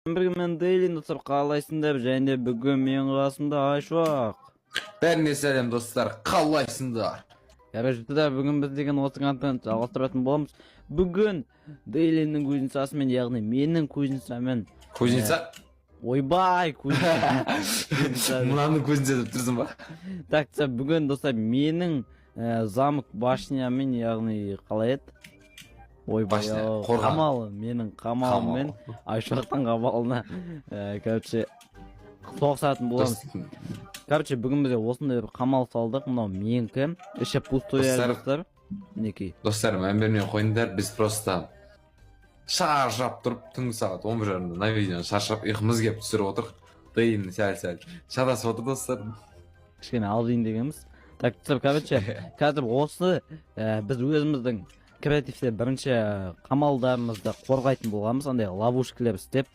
Бірге мен, Дейлин. Достар, қалайсыңдар? Және де бүгін менің қасымда Айшуақ. Бәріне сәлем, достар, қалайсыңдар? Короче, бүгін біз деген осы контент жалғастыратын боламыз. Бүгін Дейлиннің кузницасымен, яғни менің кузницаммен. Кузница? Ойбай, кузница. Мынаның кузница деп тұрсың ба? Так, бүгін, достар, менің замок башнямен, яғни қалай еді? Ойбай, Башня, ау, қорған. Қамал, менің қамалыммен Айшуақтың қамалына, короче, соғысатын боламыз. Короче, бүгін бізде осындай бір қамал салдық. Мынау менікі. Іші пустой әлі, достар. Мінекей. Достар, мән бермей қойыңдар, біз просто шаршап тұрып, түнгі сағат 11:30-да мына видеоны шаршап, ұйқымыз келіп түсіріп отырық. Дейін сәл сәл шатасып отыр, достар. Кішкене алжиын дегенбіз. Так, достар, короче, қазір осы біз өзіміздің креативте бірінші қамалдарымызды қорғайтын болғанбыз, андай ловушкалар істеп.